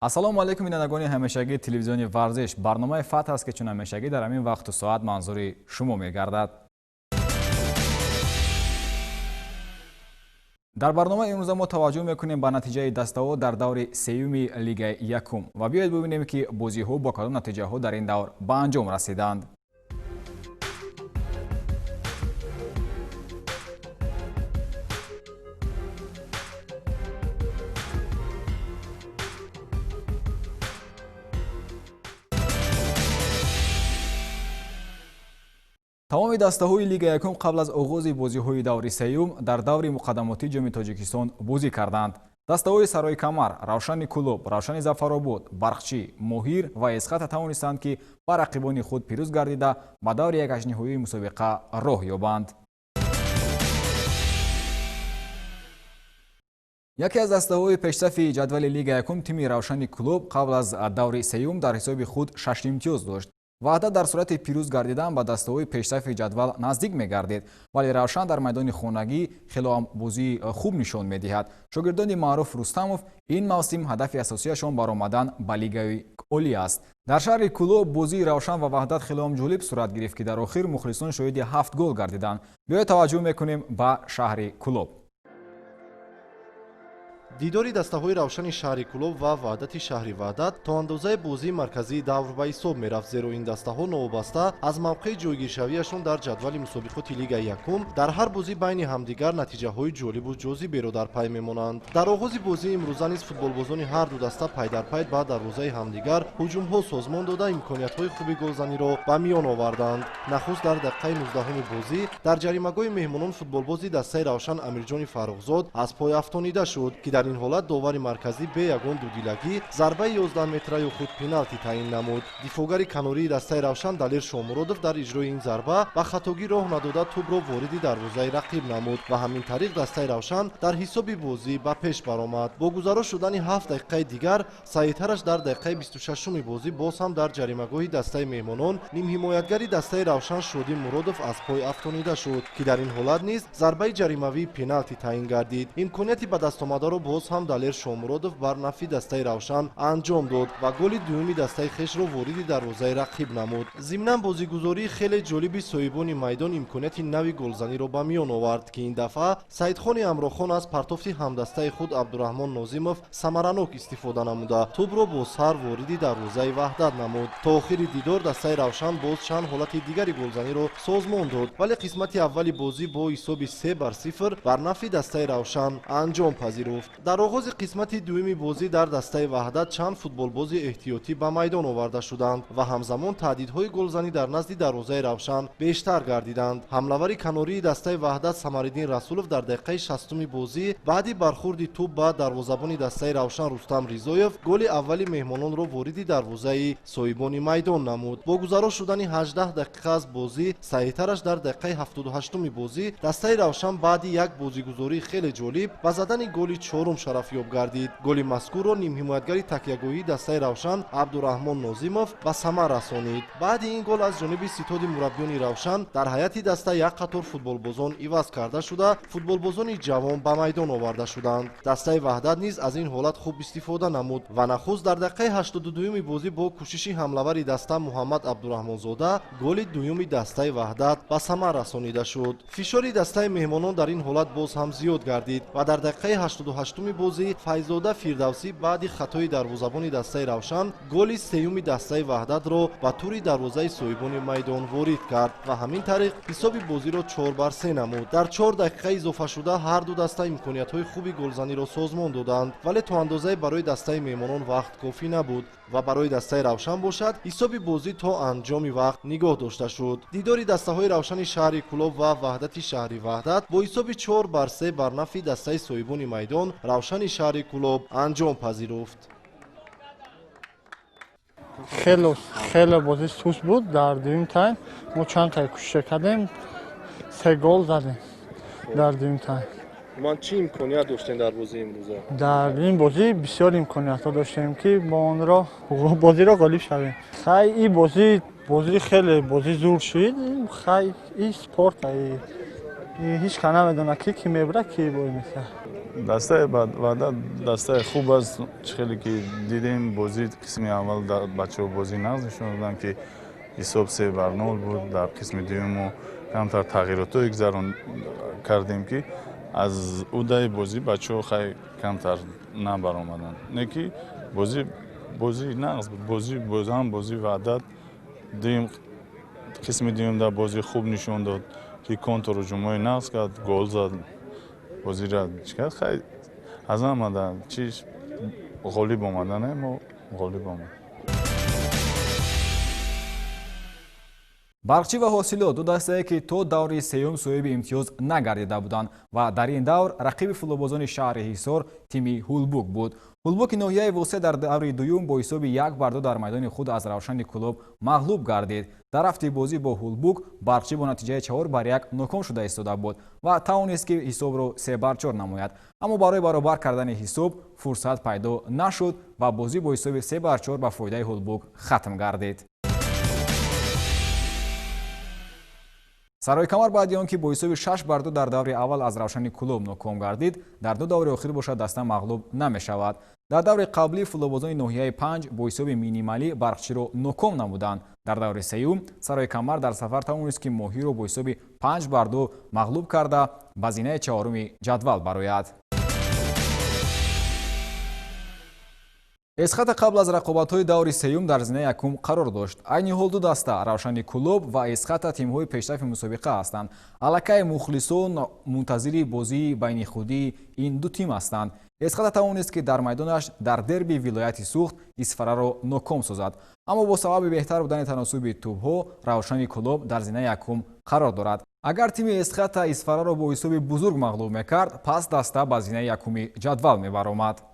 Ассалому алайкум, бинандагони ҳамешагии телевизиони Варзиш. Барномаи Фатҳ аст, ки чун ҳамешагӣ дар ҳамин вақту соат манзури шумо мегардад. Дар барномаи имрӯза мо таваҷҷӯҳ мекунем ба натиҷаи дастаҳо дар даври сеюми Лигаи якум ва биёед бибинем, ки бозиҳо бо кадом натиҷаҳо дар ин давр ба анҷом расиданд. Тамоми дастаҳои Лига якум қабл аз оғози бозиҳои даври сеюм дар даври муқаддамотии Ҷоми Тоҷикистон бозӣ карданд. Дастаҳои Сарои Камар, Равшани Кӯлоб, Равшани Зафаробод, Барқчӣ, Моҳир ва Эсхата тавонистанд, ки ба рақибони худ пирӯз гардида, ба даври якҳаштниҳоии мусобиқа роҳ ёбанд. Яке аз дастаҳои пешсафи ҷадвали Лига якум, тими Равшани Кӯлоб, қабл аз даври сеюм дар ҳисоби худ шаш имтиёз дошт. Ваҳдат дар сурати пирӯз гардидан ба дастаҳои пешсафи ҷадвал наздик мегардид, вале Равшан дар майдони хонагӣ хело ҳам бозии хуб нишон медиҳад. Шогирдони Маъруф Рустамов ин мавсим ҳадафи асосияшон баромадан ба Лигаи олӣ аст. Дар шаҳри Кӯлоб бозии Равшан ва Ваҳдат хело ҳам ҷолиб сурат гирифт, ки дар охир мухлисон шоҳиди ҳафт гол гардиданд. Биёед, таваҷҷӯҳ мекунем ба шаҳри Кӯлоб. Дидори дастаҳои Равшани шаҳри Кӯлоб ва Ваҳдати шаҳри Ваҳдат то андозаи бозии марказии давр ба ҳисоб мерафт, зеро ин дастаҳо новобаста аз мавқеи ҷойгиршавиашон дар ҷадвали мусобиқоти Лигаи якум дар ҳар бозӣ байни ҳамдигар натиҷаҳои ҷолибу ҷозиберо дар пай мемонанд. Дар оғози бозии имрӯза низ футболбозони ҳар ду даста пайдарпай ба дарвозаи ҳамдигар ҳуҷумҳо созмон дода, имкониятҳои хуби голзаниро ба миён оварданд. Нахуст дар дақиқаи 19-уми бозӣ дар ҷаримагоҳи меҳмонон футболбози дастаи Равшан Амирҷони Фаррухзод аз пой афтонида шуд, ки дар ин ҳолат довари марказӣ бе ягон дудилагӣ зарбаи 11 метра ё худ пеналти таъин намуд. Дифоъгари канории дастаи Равшан Далер Шомуродов дар иҷрои ин зарба ба хатогӣ роҳ надода, тӯбро вориди дарвозаи рақиб намуд ва ҳамин тариқ дастаи Равшан дар ҳисоби бозӣ ба пеш баромад. Бо гузаро шудани 7 дақиқаи дигар саҳиҳтараш дар дақиқаи 26-уми бозӣ боз ҳам дар ҷаримагоҳи дастаи меҳмонон нимҳимоятгари дастаи Равшан Шодӣ Муродов аз пой афтонида шуд, ки дар ин ҳолат низ зарбаи ҷаримавии пеналти таъин гардид. Имконияти ба дастомадаро боз ҳам Далер Шомуродов бар нафи дастаи Равшан анҷом дод ва голи дуюми дастаи хешро вориди дарвозаи рақиб намуд. Зимнан, бозигузории хеле ҷолиби соҳибони майдон имконияти нави голзаниро ба миён овард, ки ин дафъа Саидхони Амрохон аз партофти ҳамдастаи худ Абдураҳмон Нозимов самаранок истифода намуда, тӯбро бо сар вориди дарвозаи Ваҳдат намуд. То охири дидор дастаи Равшан боз чанд ҳолати дигари голзаниро созмон дод, вале қисмати аввали бозӣ бо ҳисоби 3-0 бар нафи дастаи Равшан анҷом пазируфт. Дар оғози қисмати дуюми бозӣ дар дастаи Ваҳдат чанд футболбози эҳтиётӣ ба майдон оварда шуданд ва ҳамзамон таҳдидҳои голзанӣ дар назди дарвозаи Равшан бештар гардиданд. Ҳамлавари канории дастаи Ваҳдат Самариддин Расулов дар дақиқаи 60-уми бозӣ баъди бархурди тӯб ба дарвозабони дастаи Равшан Рустам Ризоев голи аввали меҳмононро вориди дарвозаи соҳибони майдон намуд. Бо гузаро шудани 18 дақиқа аз бозӣ саҳиҳтараш дар дақиқаи 78-уми бозӣ дастаи Равшан баъди як бозигузории хеле ҷолиб ба задани голи чорум шарафёб гардид. Голи мазкурро нимҳимоятгари такягоҳии дастаи Равшан Абдураҳмон Нозимов ба самар расонид. Баъди ин гол аз ҷониби ситоди мураббиёни Равшан дар ҳайати даста як қатор футболбозон иваз карда шуда, футболбозони ҷавон ба майдон оварда шуданд. Дастаи Ваҳдат низ аз ин ҳолат хуб истифода намуд ва нахуст дар дақиқаи 82-юми бозӣ бо кӯшиши ҳамлавари даста Муҳаммад Абдураҳмонзода голи дуюми дастаи Ваҳдат ба самар расонида шуд. Фишори дастаи меҳмонон дар ин ҳолат боз ҳам зиёд гардид ва дар дақиқаи 88-уми бозӣ Файзода Фирдавсӣ баъди хатои дарвозабони дастаи Равшан голи сеюми дастаи Ваҳдатро ба тури дарвозаи соҳибони майдон ворид кард ва ҳамин тариқ ҳисоби бозиро 4-3 намуд. Дар 4 дақиқаи изофашуда ҳар ду даста имкониятҳои хуби голзаниро созмон доданд, вале то андозае барои дастаи меҳмонон вақт кофӣ набуд ва барои дастаи Равшан бошад, ҳисоби бозӣ то анҷоми вақт нигоҳ дошта шуд. Дидори дастаҳои Равшани шаҳри Кӯлоб ва Ваҳдати шаҳри Ваҳдат бо ҳисоби 4-3 бар нафи дастаи соҳибони майдон Равшани шаҳри Кӯлоб анҷом пазируфт. Хеле хеле бозӣ суст буд. Дар дуюм тайм мо чанд тай кӯшиша кардем, се гол задем дар дуюм тайм. Ман чӣ имконият доштем дар бозии имрӯза? Дар ин бозӣ бисёр имкониятҳо доштем, ки мо онро бозиро ғолиб шавем. Хай, ин бозӣ хеле бозӣ зур шуд. Хай, ин спорт, ҳеҷ ка намедонад, ки ки мебурад, ки бой мешавад. Дастаи Ваҳдат дастаи хуб аст. Чӣ хеле ки дидем, бозӣ қисми аввал бачаҳо бозӣ нағз нишон доданд, ки ҳисоб 3-0 буд. Дар қисми дуюм мо камтар тағйиротҳое гузарон кардем, ки аз удаи бозӣ бачаҳо хай камтар набаромаданд. Не ки бозӣ бозӣ нағз буд, бозӣ ҳам бозии Ваҳдат дуюм қисми дуюм дар бозӣ хуб нишон дод, ки контрҳуҷумҳои нағз кард, гол зад, бозиро чӣ кард. Хай аз ҳамада чиш ғолиб омадане, мо ғолиб омад. Барқчӣ ва Ҳосилот ду дастае, ки то даври сеюм соҳиби имтиёз нагардида буданд ва дар ин давр рақиби футболбозони шаҳри Ҳисор тими Ҳулбук буд. Ҳулбуки ноҳияи Восеъ дар даври дуюм бо ҳисоби 1-2 дар майдони худ аз Равшани Кӯлоб мағлуб гардид. Дар рафти бозӣ бо Ҳулбук Барқчӣ бо натиҷаи 4-1 ноком шуда истода буд ва тавонист, ки ҳисобро 3-4 намояд. Аммо барои баробар кардани ҳисоб фурсат пайдо нашуд ва бозӣ бо ҳисоби 3-4 ба фоидаи Ҳулбук хатм гардид. Сарои Камар баъди он ки бо ҳисоби 6-2 дар даври аввал аз Равшани Кӯлоб ноком гардид, дар ду даври охир бошад даста мағлуб намешавад. Дар даври қаблӣ футболбозони ноҳияи панҷ бо ҳисоби минималӣ Барқчиро ноком намуданд. Дар даври сеюм Сарои Камар дар сафар тавонист, ки Моҳиро бо ҳисоби 5-2 мағлуб карда ба зинаи чаҳоруми ҷадвал барояд. Эсхата қабл аз рақобатҳои даври сеюм дар зинаи якум қарор дошт. Айни ҳол ду даста Равшани Кӯлоб ва Эсхата тимҳои пешрафи мусобиқа ҳастанд. Аллакай мухлисон мунтазири бозии байнихудии ин ду тим ҳастанд. Эсхата тавонист, ки дар майдонаш дар дерби вилояти Суғд Исфараро ноком созад. Аммо бо сабаби беҳтар будани таносуби тӯбҳо Равшани Кӯлоб дар зинаи якум қарор дорад. Агар тими Эсхата Исфараро бо ҳисоби бузург мағлуб мекард, пас даста ба зинаи якуми ҷадвал мебаромад.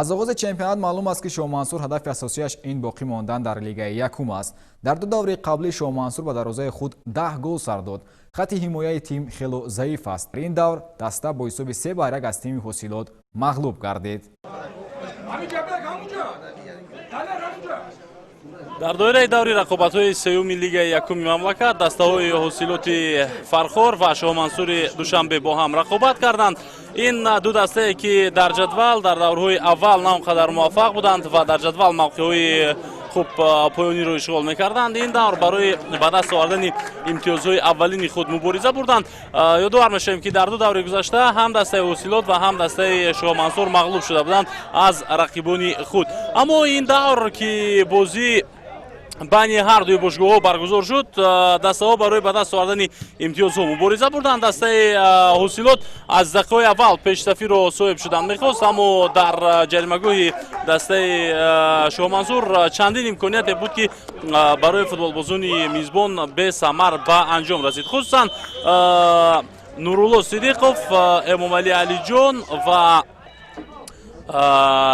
Аз оғози чемпионат маълум аст, ки Шоҳмансур ҳадафи асосияш ин боқӣ мондан дар лигаи якум аст. Дар ду даври қаблӣ Шоҳмансур ба дарвозаи худ 10 гол сар дод. Хатти ҳимояи тим хело заиф аст. Ин давр даста бо ҳисоби 3-1 аз тими Ҳосилот мағлуб гардид. Дар доираи даври рақобатҳои сеюми лигаи якуми мамлакат дастаҳои Ҳосилоти Фархор ва Шоҳмансури Душанбе бо ҳам рақобат карданд. Ин ду дастае, ки дар ҷадвал дар даврҳои аввал на он қадар муваффақ буданд ва дар ҷадвал мавқеъҳои хуб поёниро ишғол мекарданд, ин давр барои ба даст овардани имтиёзҳои аввалини худ мубориза бурданд. Ёдовар мешавем, ки дар ду даври гузашта ҳам дастаи Ҳосилот ва ҳам дастаи Шоҳмансур мағлуб шуда буданд аз рақибони худ. Аммо ин давр, ки бозӣ байни ҳар дуи бошгоҳҳо баргузор шуд, дастаҳо барои ба даст овардани имтиёзҳо мубориза бурданд. Дастаи Ҳосилот аз дақиқаҳои аввал пешсафиро соҳиб шудан мехост, аммо дар ҷаримагоҳи дастаи Шоҳмансур чандин имконияте буд, ки барои футболбозони мизбон бесамар ба анҷом расид. Хусусан Нурулло Сидиқов, Эмомалӣ Алиҷон ва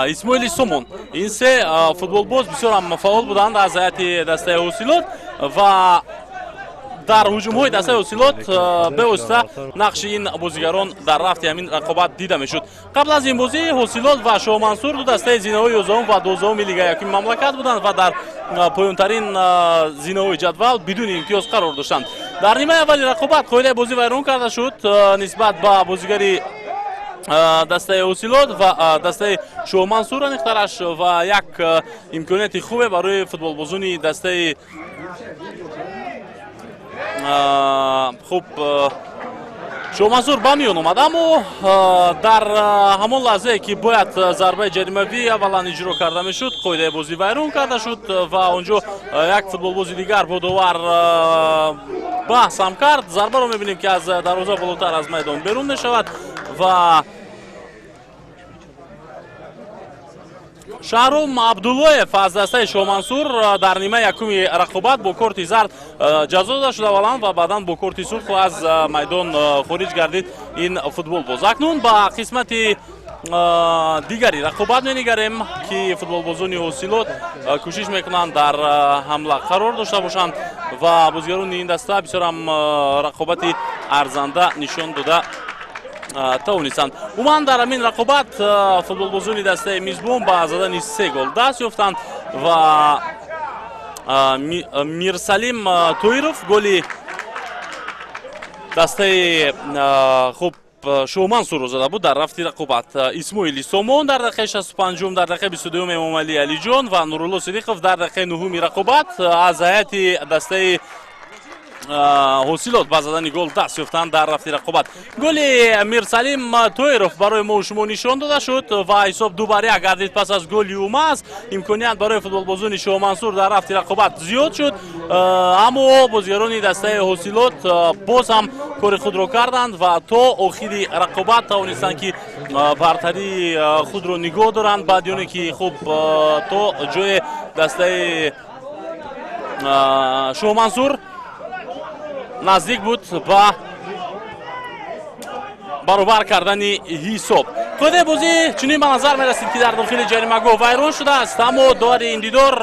Исмоили Сомон, ин се футболбоз бисёр ҳам фаъол буданд аз ҳайати дастаи Ҳосилот ва дар ҳуҷумҳои дастаи Ҳосилот бевосита нақши ин бозигарон дар рафти ҳамин рақобат дида мешуд. Қабл аз ин бозӣ Ҳосилот ва Шоҳмансур ду дастаи зинаҳои 11 ва 12-уми лигаи якуми мамлакат буданд ва дар поёнтарин зинаҳои ҷадвал бидуни имтиёз қарор доштанд. Дар нимаи аввали рақобат қоидаи бозӣ вайрон карда шуд нисбат ба бозигари дастаи Ҳосилот ва дастаи Шоҳмансур аниқтараш ва як имконияти хубе барои футболбозони дастаи хуб Шоҳмансур ба миён омад, аммо дар ҳамон лаҳзае, ки бояд зарбаи ҷаримавӣ аввалан иҷро карда мешуд, қоидаи бозӣ вайрон карда шуд ва он ҷо як футболбози дигар бо довар баҳс ҳам кард. Зарбаро мебинем, ки аз дарвоза болотар аз майдон берун мешавад ва Шаҳром Абдуллоев аз дастаи Шоҳмансур дар нимаи якуми рақобат бо корти зард ҷазо дода шуд аввалан ва баъдан бо корти сурх аз майдон хориҷ гардид ин футболбоз. Акнун ба қисмати дигари рақобат менигарем, ки футболбозони Ҳосилот кӯшиш мекунанд дар ҳамла қарор дошта бошанд ва бозигарони ин даста бисёр ҳам рақобати арзанда нишон дода тавонистанд. Умуман дар ҳамин рақобат футболбозони дастаи мизбон ба задани 3 гол даст ёфтанд ва Мирсалим Тоиров голи дастаи хуб Шоҳмансурро зада буд дар рафти рақобат. Исмоили Сомон дар дақиқаи 65-ум, дар дақиқаи 22-ум Эмомалӣ Алиҷон ва Нурулло Сидиқов дар дақиқаи 9-уми рақобат аз ҳайати дастаи Ҳосилот ба задани гол даст ёфтанд дар рафти рақобат. Голи Мирсалим Тоиров барои мо шумо нишон дода шуд ва ҳисоб 2-1 гардид пас аз голи Умаз. Имконият барои футболбозони Шоҳмансур дар рафти рақобат зиёд шуд, аммо бозигарони дастаи Ҳосилот боз ҳам кори худро карданд ва то охири рақобат тавонистанд, ки бартарии худро нигоҳ доранд, баъди оне ки хуб то ҷои дастаи Шоҳмансур наздик буд ба баробар кардани ҳисоб. Қоидаи бозӣ чунин ба назар мерасид, ки дар дохили ҷаримагоҳ вайрон шудааст, аммо довари ин дидор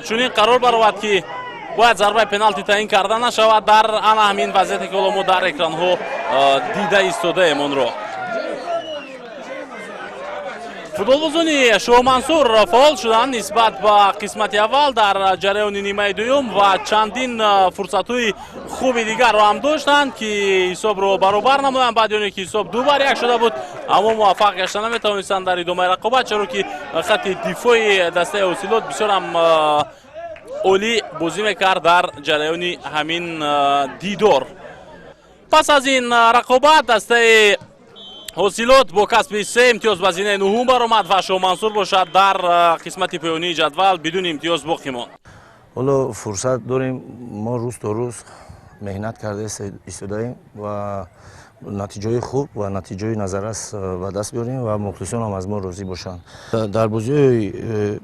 чунин қарор баровард, ки бояд зарбаи пеналти таъин карда нашавад дар ана ҳамин вазъияте, ки ҳоло мо дар экранҳо дида истодаем онро. Футболбозони Шоҳмансур фаъол шуданд нисбат ба қисмати аввал дар ҷараёни нимаи дуюм ва чандин фурсатҳои хуби дигарро ҳам доштанд, ки ҳисобро баробар намоянд. Баъди оне ки ҳисоб 2-1 шуда буд, аммо муваффақ гашта наметавонистанд дар идомаи рақобат, чаро ки хатти дифои дастаи Ҳосилот бисёр ҳам олӣ бозӣ мекард дар ҷараёни ҳамин дидор. Пас аз ин рақобат дастаи Ҳосилот бо касби 3 имтиёз ба зинаи нуҳум баромад ва Шоҳмансур бошад дар қисмати поёнии ҷадвал бидуни имтиёз боқӣ монд. Ҳоло фурсат дорем, мо рӯз то рӯз меҳнат карда истодаем ва натиҷаҳои хуб ва натиҷаҳои назаррас ба даст биёрем ва мухлисон ҳам аз мо розӣ бошанд. Дар бозиҳои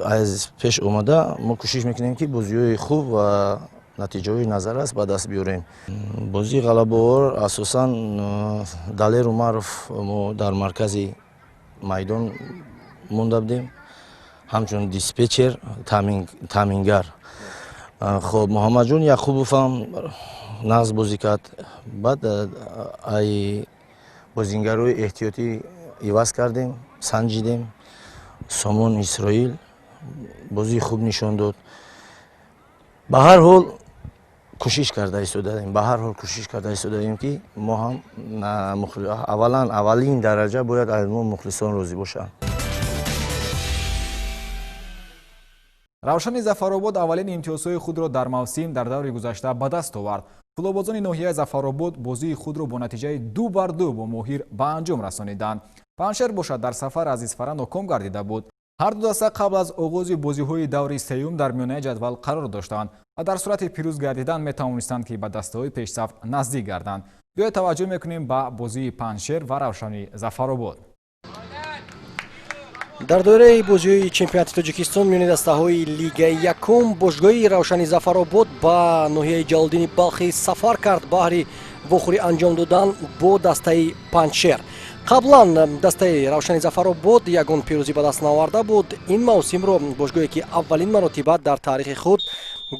аз пеш омада мо кӯшиш мекунем, ки бозиҳои хуб ва Натиҷаҳои назаррас ба даст биёрем. Бозии ғалабаовар асосан Далер Умаров мо дар маркази майдон монда будем, ҳамчун диспетчер, таъмингар. Хоб, Муҳаммадҷон Яқубов ҳам нағз бозӣ кард. Баъд ай бозингарои эҳтиётӣ иваз кардем, санҷидем. Сомон Исроил бозии хуб нишон дод. Ба ҳар ҳол кӯшиш карда истодаем, ба ҳар ҳол кӯшиш карда истодаем, ки мо ҳам аввалан аввалин дараҷа бояд аз мо мухлисон розӣ бошанд. Равшани Зафаробод аввалин имтиёзҳои худро дар мавсим дар даври гузашта ба даст овард. Футболбозони ноҳияи Зафаробод бозии худро бо натиҷаи 2-2 бо Моҳир ба анҷом расониданд. Панҷшер бошад дар сафар аз Исфара ноком гардида буд. Ҳар ду даста қабл аз оғози бозиҳои даври сеюм дар миёнаи ҷадвал қарор доштанд ва дар сурати пирӯз гардидан метавонистанд, ки ба дастаҳои пешсаф наздик гарданд. Биёед таваҷҷӯҳ мекунем ба бозии Панҷшер ва Равшани Зафаробод. Дар доираи бозиҳои чемпионати Тоҷикистон миёни дастаҳои Лигаи якум бошгоҳи Равшани Зафаробод ба ноҳияи Ҷалолиддини Балхӣ сафар кард баҳри вохӯрӣ анҷом додан бо дастаи Панҷшер. Қаблан дастаи Равшани Зафаробод ягон пирӯзӣ ба даст наоварда буд. Ин мавсимро бошгоҳе ки аввалин маротиба дар таърихи худ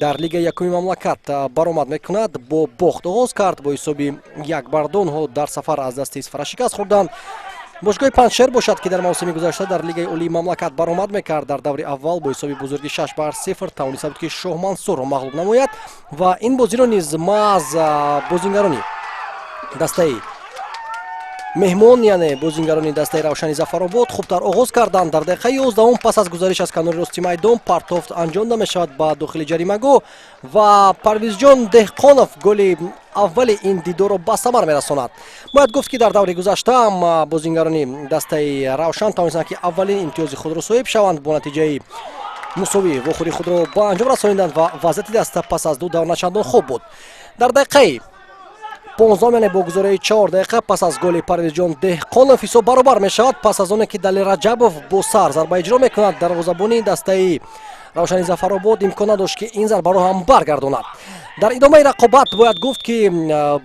дар Лигаи якуми мамлакат баромад мекунад, бо бохт оғоз кард. Бо ҳисоби 1-2 онҳо дар сафар аз дасти Исфара шикаст хӯрданд. Бошгоҳи Панҷшер бошад, ки дар мавсими гузашта дар Лигаи олии мамлакат баромад мекард, дар даври аввал бо ҳисоби бузурги 6-0 тавониста буд, ки Шоҳмансурро мағлуб намояд ва ин бозиро низ маҳз бозингарони дастаи меҳмон, яъне бозингарони дастаи Равшани Зафаробод хубтар оғоз карданд. Дар дақиқаи 11 пас аз гузариш аз канори рости майдон партофт анҷом дода мешавад ба дохили ҷаримагоҳ ва Парвизҷон Деҳқонов голи аввали ин дидорро ба самар мерасонад. Бояд гуфт, ки дар даври гузашта ҳам бозингарони дастаи Равшан тавонистанд, ки аввалин имтиёзи худро соҳиб шаванд. Бо натиҷаи мусовӣ вохӯрии худро ба анҷом расониданд ва вазъияти даста пас аз ду давр начандон хуб буд. Дар дақиқаи 15, яъне бо гузораи 4 дақиқа пас аз голи Парвизҷон Деҳқонов ҳисоб баробар мешавад. Пас аз оне ки Далер Раҷабов бо сар зарба иҷро мекунад, дарвозабони дастаи Равшани Зафаробод имкон надошт, ки ин зарбаро ҳам баргардонад. Дар идомаи рақобат бояд гуфт, ки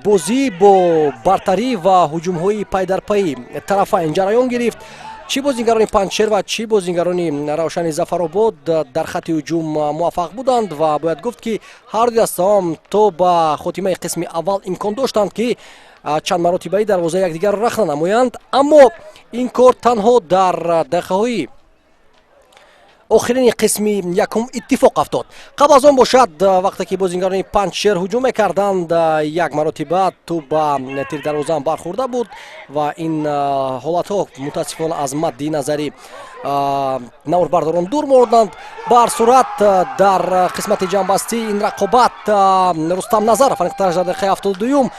бозӣ бо бартарӣ ва ҳуҷумҳои пайдарпайи тарафайн ҷараён гирифт. Чӣ бозингарони Панҷшер ва чӣ бозингарони Равшани Зафаробод дар хатти ҳуҷум муваффақ буданд ва бояд гуфт, ки ҳар ду дастаҳам то ба хотимаи қисми аввал имкон доштанд, ки чанд маротибаи дарвозаи якдигарро рахна намоянд, аммо ин кор танҳо дар дақиқаҳои охирини қисми якум иттифоқ афтод. Қабл аз он бошад, вақте ки бозингарони Панҷшер ҳуҷум мекарданд, як маротиба тӯб ба тири дарвозаам бархӯрда буд ва ин ҳолатҳо мутаассифона аз мадди назари наворбардорон дур морданд. Ба ҳар сурат, дар қисмати ҷамъбастӣ ин рақобат Рустам Назаров аниқтараш дар дақиқаи 72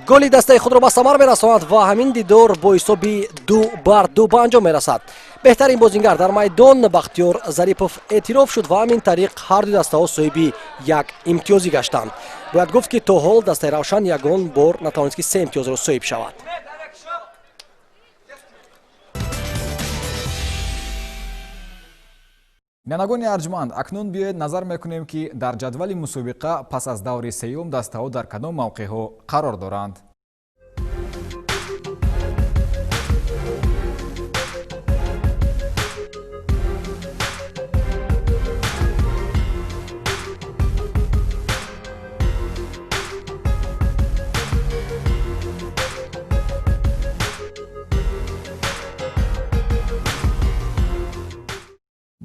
голи дастаи худро ба самар мерасонад ва ҳамин дидор бо ҳисоби 2-2 ба анҷом мерасад. Беҳтарин бозингар дар майдон Бахтиёр Зарипов эътироф шуд ва ҳамин тариқ ҳар ду дастаҳо соҳиби як имтиёзӣ гаштанд. Бояд гуфт, ки то ҳол дастаи Равшан ягон бор натавонист, ки се имтиёзро соҳиб шавад. Бинандагони арҷманд, акнун биёед назар мекунем, ки дар ҷадвали мусобиқа пас аз даври сеюм дастаҳо дар кадом мавқеъҳо қарор доранд.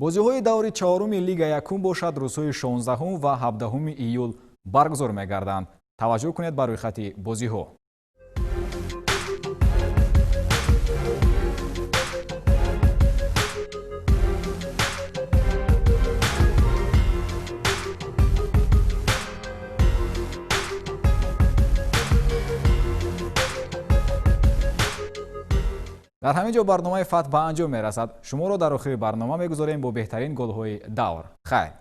Бозиҳои даври чаҳоруми Лига якум бошад рӯзҳои 16 ва 17 июл баргузор мегарданд. Таваҷҷӯҳ кунед ба рӯйхати бозиҳо. Дар ҳамин ҷо барномаи Фатҳ ба анҷом мерасад. Шуморо дар охири барнома мегузорем бо беҳтарин голҳои давр. Хайр.